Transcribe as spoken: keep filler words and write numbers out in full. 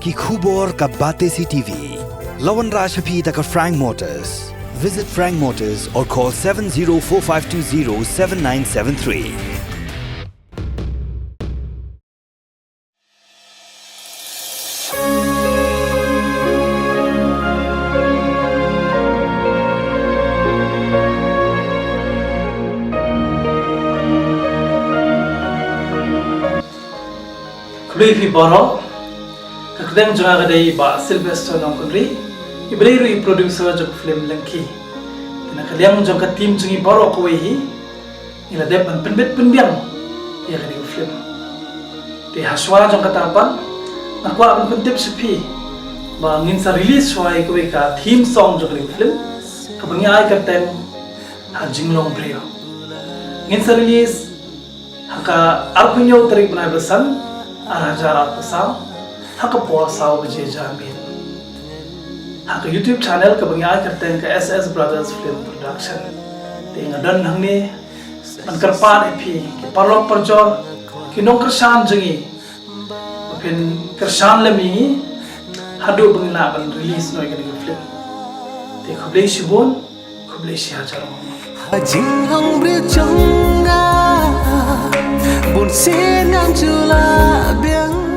Ki khubor ka Batesi T V. La wanrah sha phi da ka Frank Motors. Visit Frank Motors or call seven zero four five two zero seven nine seven three. Khublei phi baroh. Ka kyrteng jong nga ka dei Bah Sylvester Nongkynrih. I ba dei ruh i producer jong ka film Lengki. Te na ka liang jong ka team jong ngi baroh kawei hi, ngi la dep ban pynbit pynbiang ïa kane ka film. Te ha shuwa jong kata pat, nga kwah ban pyntip sha phi ba ngin sa release shuwa ïa kawei ka theme song jong kane ka film, kaba ngi ai kyrteng Ha Jinglong Briew. Ngin sa release ha ka arphew hynñiew tarik bnai ba san, ar hajar arphew saw, ha ka por saw baje janmiet, ha ka YouTube channel kaba ngi ai kyrteng ka S S Brothers Film Production. Te nga don hangne ban kyrpad ïa phi ki paralok parajor, ki nongkyrshan jong ngi, ba phin kyrshan lem ïa ngi haduh ba ngin lah ban release noh ïa kane ka film. Te khublei shibun, khublei shihajar nguh. Ha jinglong briew jong nga, bun sien ngan ju lah biang.